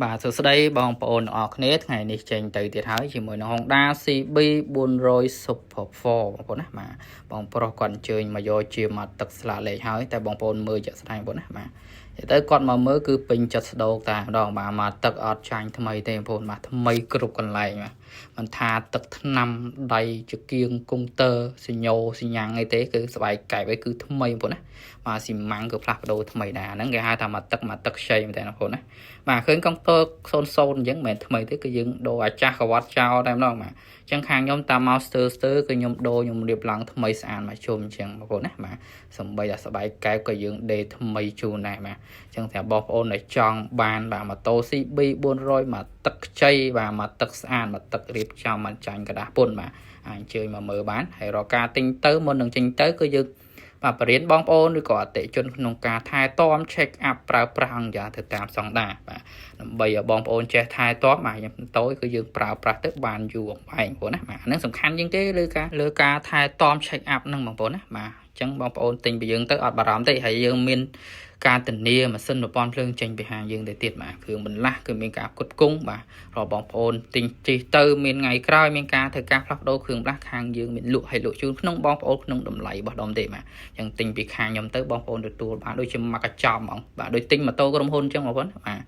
បាទសួស្តីបងប្អូនទាំងអស់គ្នាថ្ងៃនេះចេញទៅទៀតហើយជាមួយនឹង Honda CB 400 Super 4បងប្អូនណាបាទបងប្រុសគាត់អញ្ជើញមកយកជាមួយទឹកស្លាកលេខហើយតែបងប្អូនមើលជាក់ស្ដែងបងប្អូនណាបាទនិយាយទៅគាត់មកមើលគឺពេញចិត្តស្ដោកតែម្ដងបាទមកទឹកអត់ចាញ់ថ្មីទេបងប្អូនបាទថ្មីគ្រប់កន្លែងបាទមិនថាទឹកថ្នាំដៃចង្គៀងកុងទ័រសញ្ញោសញ្ញាំងអីទេគឺស្បែកកែបអីគឺថ្មីបងប្អូនណាបាទស៊ីម៉ាំងគឺផ្លាស់ប្ដូរថ្មីដែរហ្នឹងគេហៅថាមកទឹកមកទឹកខ្ចីមែនតើបងប្អូនណា បាទឃើញកុងទ័រ00អញ្ចឹងមិនមែនថ្មីទេគឺយើងដូរអាចាស់កវត្តចោលតែម្ដងបាទអញ្ចឹងខាងខ្ញុំតាមមកស្ទើស្ទើគឺខ្ញុំដូរខ្ញុំរៀបឡើងថ្មីស្អាតមកជុំអញ្ចឹងបងប្អូនណាបាទសំបីតែស្បែកកែបក៏យើងដេថ្មីជូនដែរបាទអញ្ចឹងតែបងប្អូនដែលចង់បានបាទម៉ូតូ CB 400មកទឹកខ្ចីបាទមកទឹកស្អាតមកទឹករៀបចំមិនចាញ់ក្រដាសពុនបាទអាចអញ្ជើញមកមើលបានហើយរកការទិញទៅមុននឹងចេញទៅគឺយើងបាទបរិញ្ញាបងប្អូនឬក៏អតិជនក្នុងការថែទាំ check up ប្រើប្រាស់អង្គយ៉ាងទៅតាមស្តង់ដារបាទដើម្បីឲ្យបងប្អូនចេះថែទាំបាទខ្ញុំតូចគឺយើងប្រើប្រាស់ទៅបានយូរអង្វែងបងប្អូនណាបាទអាហ្នឹងសំខាន់ជាងគេលើការថែទាំ check up ហ្នឹងបងប្អូនណាបាទអញ្ចឹងបងប្អូនទិញពីយើងទៅអត់បារម្ភទេហើយយើងមានការធានាម៉ាស៊ីនប្រព័ន្ធភ្លើងចេញពីហាងយើងទៅទៀតបាទគ្រឿងបន្លាស់គឺមានការផ្គត់ផ្គង់បាទរាល់បងប្អូនទិញជិះទៅមានថ្ងៃក្រោយមានការធ្វើការផ្លាស់ប្ដូរគ្រឿងបន្លាស់ខាងយើងមានលក់ហើយលក់ជូនក្នុងបងប្អូនក្នុងតម្លៃរបស់ដុំទេបាទចឹងទិញពីខាងខ្ញុំទៅបងប្អូនទទួលបានដូចជាមួយកញ្ចប់ហ្មងបាទដូចទិញម៉ូតូក្រុមហ៊ុនចឹងបងប្អូនបាទ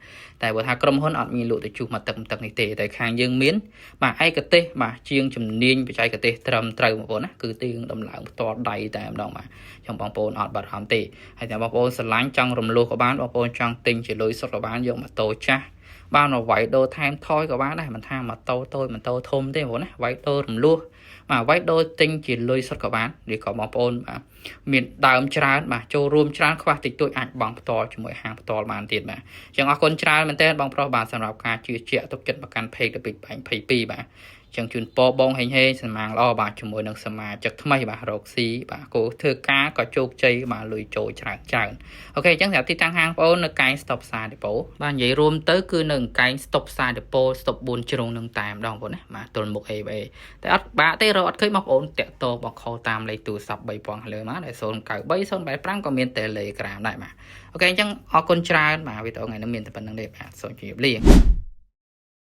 តែបើថាក្រុមហ៊ុនអត់មានលក់ទៅជុះមកទឹកទឹកនេះទេតែខាងយើងមានបាទឯកទេសបាទជាងជំនាញបច្ចេកទេសត្រឹមត្រូវបងប្អូនណាគឺទៀងដំឡើងផ្ទាល់ដៃតែម្ដងបាទចឹងបងប្អូនអត់បារម្ភទេហើយតែបងប្អូនស្រឡាញ់ចង់រំលោះក៏បានបងប្អូនចង់ទិញជាលុយសុទ្ធក៏បានយកម៉ូតូចាស់បានមកវាយដូរថែមថយក៏បានដែរមិនថាម៉ូតូតូចម៉ូតូធំទេបងប្អូនណាវាយដូររំលោះបាទវាយដូរទិញជាលុយសុទ្ធក៏បានឬក៏បងប្អូនបាទមានដើមច្រើនបាទចូលរួមច្រើនខ្វះតិចតួចអាចបង់ផ្ទាល់ជាមួយហាងផ្ទាល់បានទៀតបាទអញ្ចឹងអរគុណច្រើនមែនទែនបងប្រុសបាទសម្រាប់ការជឿជាក់ទុកចិត្តមកកាន់ page ទៅពី22បាទចឹងជូនពរបងហេងហេងសំណាងល្អបាទជាមួយនឹងសមាជិកថ្មីបាទរកស៊ីបាទគោធ្វើការក៏ជោគជ័យបាទលុយចូលច្រើនច្រើន OK អញ្ចឹងសម្រាប់ទីតាំងហាងបងប្អូននៅកែងស្តុបផ្សារដេប៉ូបាទនិយាយរួមទៅគឺនៅកែងស្តុបផ្សារដេប៉ូស្តុប4ជ្រុងនឹងតែម្ដងបងប្អូនណាបាទទល់មុខ ABA តែអត់បាក់ទេរកអត់ឃើញបងប្អូនតាក់តងបង call តាមលេខទូរស័ព្ទ3000លើមកដែល093 085ក៏មាន Telegram ដែរបាទ OK អញ្ចឹងអរគុណច្រើនបាទវីដេអូថ្ងៃនេះមានតែប៉ុណ្្នឹងទេបាទសូមជម្រាបលា។